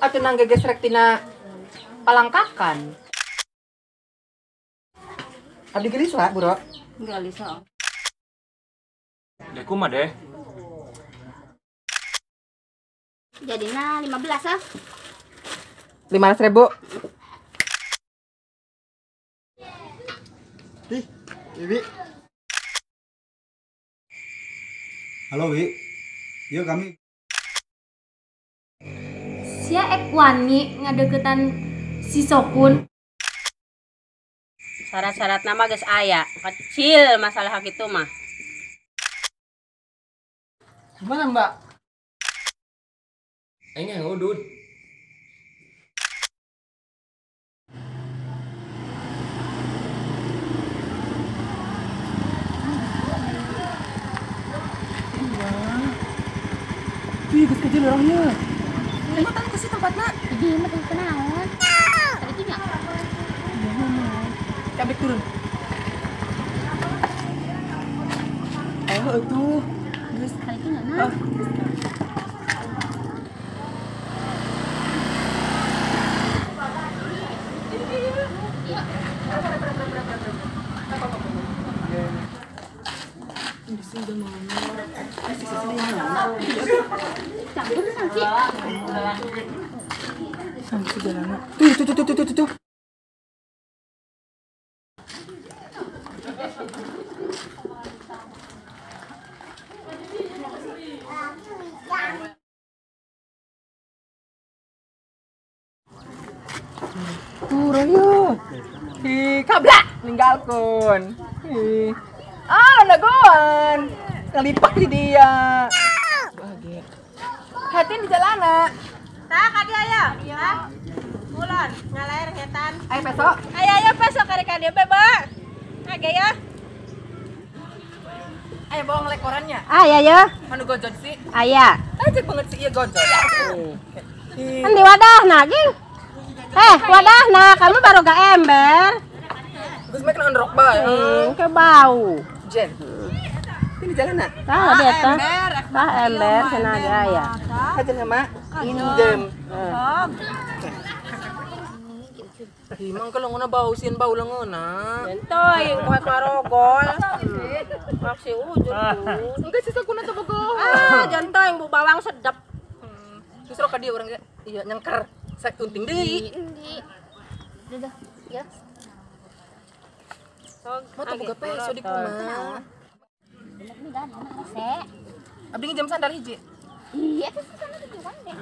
Atuh nang gegesrek tina palangkakan. Abdi gelis lah, Bro. Gelis ah. Deh kumaha deh? Jadina 15 ah. 500.000. Ih, Bibi. Halo, Wi. Yuk kami. Sia ek wani ngadeukeutan si Sokun. Syarat-syarat nama geus aya, kecil masalah kitu mah. Gimana, Mbak? Aing yang udud. Ih, geus kecil orangnya. Emang tahu ke sih tempatnya? Di mah teu naon. Tadi tuh nya. Cabik turun. Oh, itu. Geus kali itu nya nah. Tuh. Turun yuk. Hi, kablak ninggalkeun. Hi. Ah, nagoan. Ngelipak di dia. Bahagia. Hati di jalana. Tah ka dia ya. Iya. Kulon, ngalair ngetan. Ayo besok. Ayo ayo besok kari ka dia beba. Age ya. Ayo bawa ngelekorannya. Ayo ya. Manu gojol sih? Aya. Tajek banget sih iya gojol. Kan di wadah nah, ging. Wadah nah, kamu baru gak ember. Gus mek kena rok bae. Ke bau. Jen. Ini jalan nak? Tah ada tah. Tah ember cenah ge aya. Aja nama indem. Imang kalau ngona bau sieun bau leungeuna. Entoy koe marogol. Maksi ujur tuh. Enggak sih sakuna teh bogo. Ah, jantoy bu bawang sedap. Justru ka dia urang iya nyengker. Sak unting deui. Udah, ya. Mau tuh boga peso di kumaha. Bener Abdi nginjem sandal hiji. Iya, itu sih sana tuh kan deh.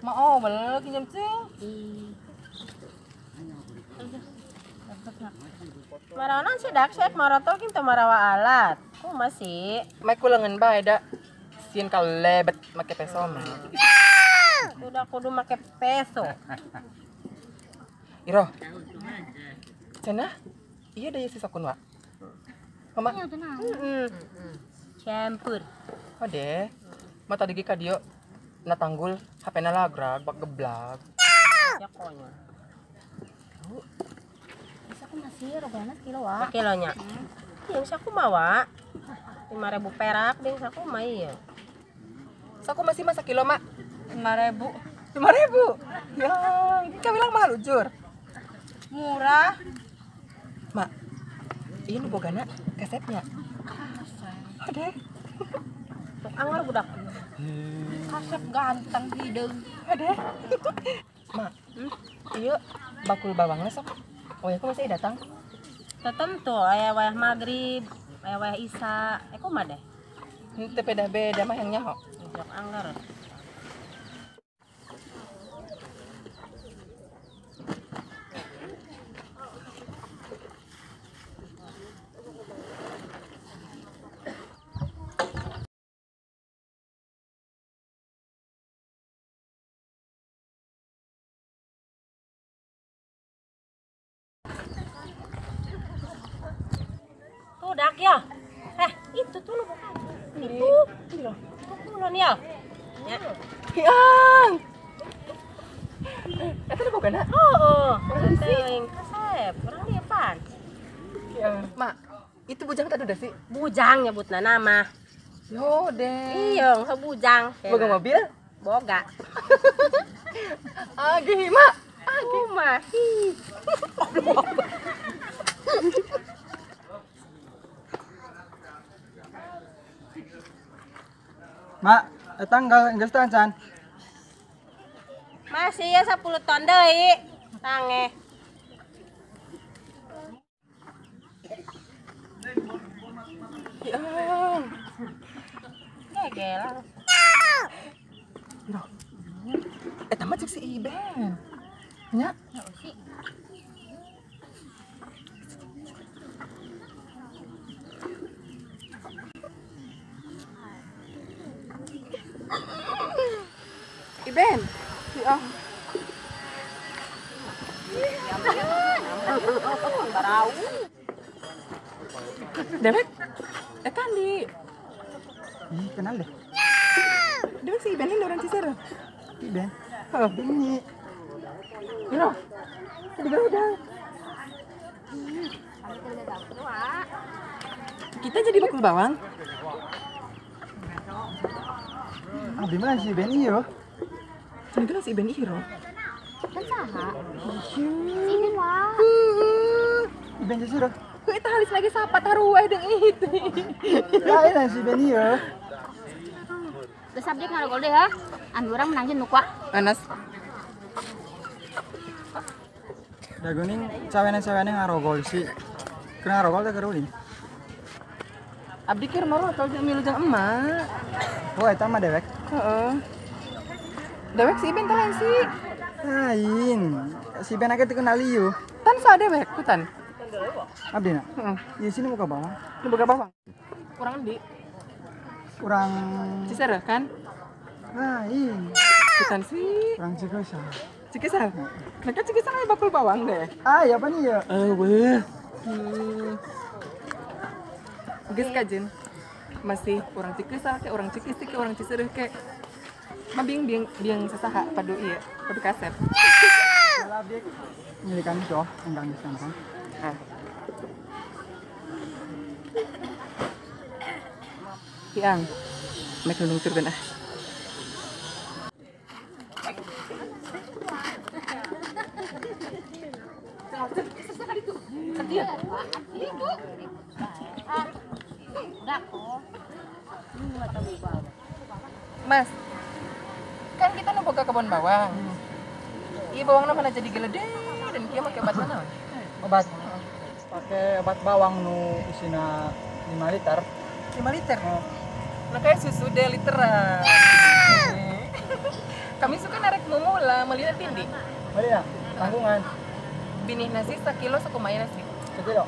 Mau bel nginjem cing. Maraonan sih dak sek maroto kin teu marawa alat. Ku masih. Mek kulengan bae da. Sieun kalebet make peso mah. Udah kudu make peso. Iro. Cenah? Iya da si Sokun wa. Mama. Campur. Oh deh. Ma tadi ge ka dieu natanggul HP-na lagrag bak geblag. Ya konyol. Bisa aku masih rogana sekilo wa. Kilonya. Iya, bisa aku mawa. 5.000 perak deh saku mah iya. Saku masih masa kilo, Mak? 5.000. 5.000. Ya, kau bilang mahal ujur. Murah. Mak, ini nu bogana kasepnya. Kasep. Oh deh. Anggar budak. Kasep ganteng hideung. Oh deh. Mak, iya bakul bawangnya sok. Oh ya, aku masih datang. Tertentu, aya wayah maghrib, aya wayah isya. Kumaha deh? Teu beda-beda mah yang nyaho. Jok anggar. Tuh dak ya. Itu tuh lo bukan. Itu. Itu kulon ya. Ya. Hiang. Eta nu bogana? Heeh. Teuing kasep, urang dia pan. Mak, itu bujang tadi udah sih? Bujang nyebutna nama. Yo deh. Iya, bujang. Boga mobil? Boga. Agih mak. Agih mah. Mak, tanggal geus tacan. Masih ya 10 ton deui. Tangeh. Ya. Gegel. Loh. Eta mah cek si Iben. Nya? Ya sih. Iben. Ya. Barau. Dewek. Eta di. Ih, kenal deh. Dewek si Iben ini orang Cisereh. Iben. Heeh. Ini. Iro. Udah. Kita jadi bakul bawang. Abi mah si Iben iyo. Jadi si Iben iro. Kan saha? Si Iben wah. Iben Cisereh. Kita halis lagi sapa taruh deung itu. Lain si Iben iyo. Geus abdi ngarogol deh ha. Anu urang menang jeung nu kuah. Anas. Daguning cawene-cawene ngarogol sih. Keur ngarogol teh keur ulin. Abdi keur marotol jeung milu jeung emak. Oh, eta mah dewek. Heeh. Dewek si Iben teh lain sih. Lain. Si Iben ake teu kenal ieu. Tan sa dewek kutan. Abdi na. Heeh. Ieu sini muka bawang. Nu boga bawang. Kurang endi? Kurang Cisereh kan? Lain. Kutan sih. Kurang Cikesal. Cikesal. Mereka Cikesal aya bakul bawang deh. Ah, ya apa nih ya? Eueuh. Geus kajen. Masih orang Cikesal ke orang Cikisi ke orang Cisereh ke. Mah biang biang biang sasaha padu ieu, padu kasep. Abdi nyilikan coh enggang geus kan. Ah. Piang. Mek nungturkeun ah. Mas, kan kita nu boga kebun bawang. Iya bawangna mana jadi gelede dan kieu make obat mana? Obat. Pakai obat bawang nu isina 5 liter. 5 liter? Nah kayak susu deh literan. Kami suka narik mumula, melihat tindi. Melihat tanggungan. Binih nasi sekilo sakumaha nasi? Sekilo?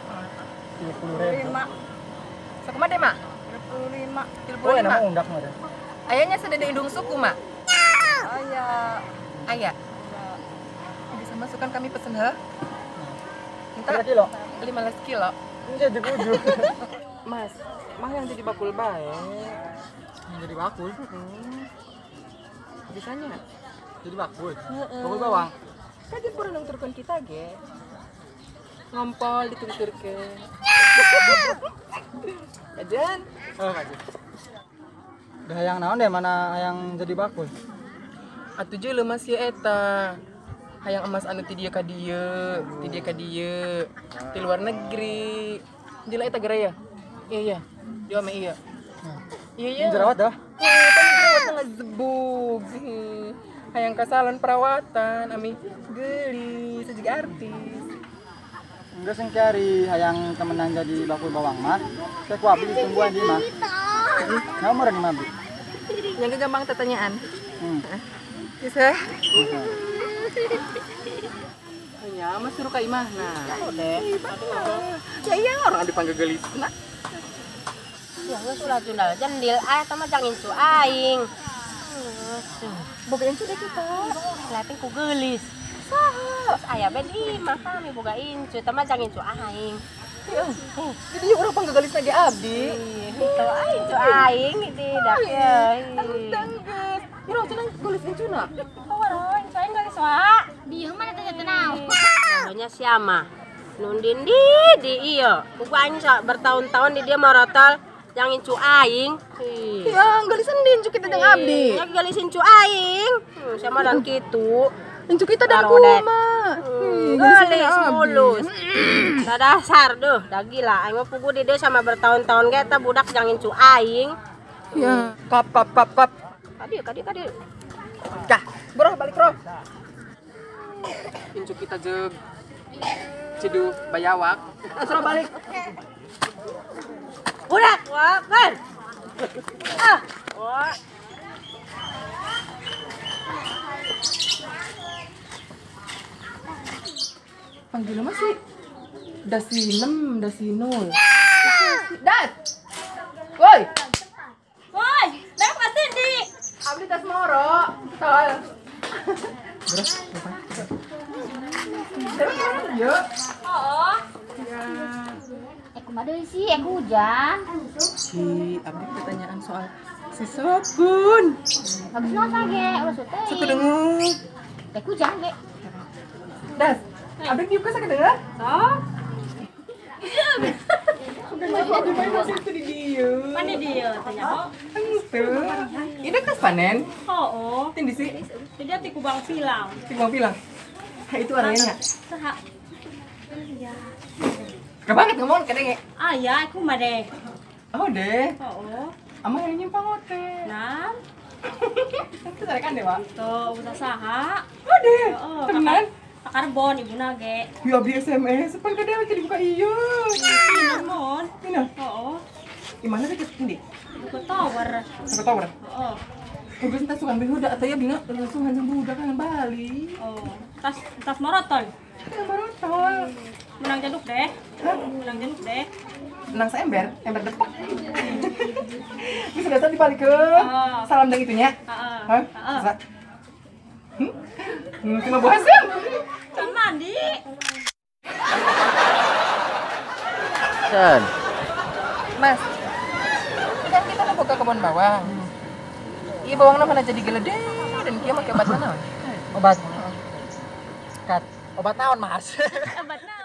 30.000. Sakumaha deh, Mak? 35. 35. Oh, nama undak mah deh. Ayahnya sedede indung suku, Mak? Aya. Aya. Bisa masukkan kami pesen heh? Minta kilo? 15 kilo. Ini jadi kudu. Mas, mah yang jadi bakul bae. Yang jadi bakul? Bisanya? Jadi bakul? Bakul bawang? Kan jadi pura nungturkeun kita ge. Ngompol ditungturkeun. Kajen. Oh, kajen. Udah hayang naon deh mana hayang jadi bakul? Atuh jeung leumas ieu eta. Hayang emas anu ti dieu ka dieu, ti dieu ka dieu, ti luar negeri. Jela eta gara ya? Iya iya. Dia mah iya. Iya iya. Jerawat dah. Iya, kan jerawat ngezebug. Hayang ka salon perawatan, ami geulis juga artis. Enggak sing cari hayang temenan jadi bakul bawang mah. Saya ku abdi ditungguan di mah. Nomor nih mah abdi. Yang gampang pertanyaan. Bisa? Ya, mas suruh ka imah nah. Ya iya orang dipanggil gelis. Nah. Ya geus ulah jundal jendil aya teh mah jang incu aing. Boga incu deh kita. Leping ku geulis. Saha? Terus aya be di imah kami boga incu teh mah jang incu aing. Jadi orang panggil gelis lagi abdi. Itu incu aing tidak ya. Tentang geus. Iro cenah gelis incuna. Oh, incu aing gelis wa. Bieu mana teh tenang. Contohnya siapa? Nundin di iyo. Kuku aing bertahun-tahun di dia marotol. Yang incu aing. Ya, galisan di incu kita jeung abdi. Ya galis incu aing. Sama dan kitu. Incu kita dan kuma. Galis mulus. Da dasar duh, da gila aing mah pugu di dieu sama bertahun-tahun ge eta budak jang incu aing. Ya, kap kap kap kap. Kadieu kadieu kadieu. Kah, bro balik bro. Incu kita jeung Cidu bayawak. Suruh balik. Budak, wah, kan. Ah, wah. Panggil masih dasinem, dasinul. Dat. Woi. Woi, dah pasti di. Abdi tas moro, tol. Bro, yuk. Oh. Ya. Kumaha deui sih, hujan. Si, abdi pertanyaan soal si sabun. Bagus nonton ge, ulah sute. Satu dengung. Teh hujan ge. Das. Abdi diuk sakit dengar? Sok. Itu di dieu. Mana dieu tanya oh. Henteu. Ini kas panen? Oh. Tindi sih. Jadi ti kubang pilang. Ti kubang pilang. Itu arahnya. Saha? Iya. Kebanget ngomong kadenge. Ah ya, aku mah deh. Oh deh. Oh. Ama yang nyimpang ote. Nah. Itu tarekan deh, Pak. Tuh, udah saha. Oh deh. Temenan. Karbon ibu nage. Ya abdi SMS, pan kada jadi buka iya. Mon. Ina. Oh. Gimana sih kita ndi? Buka tower. Buka tower. Oh. Bagus tas sukan behuda atau ya bina langsung hanjang budak kan Bali. Oh. Tas tas marotol. Tas marotol. Menang jaduk deh. Hah? Menang jaduk deh. Menang seember, ember depak. Bisa dasar dibalik ke. Salam dan itunya. Heeh. Hah? Bisa. Cuma buah sih. Can mandi. Can. Mas, kan kita mau buka kebun bawang. Iya bawangnya mana jadi gede dan kia pakai obat mana? Obat. Kat. Obat naon mas? Obat naon?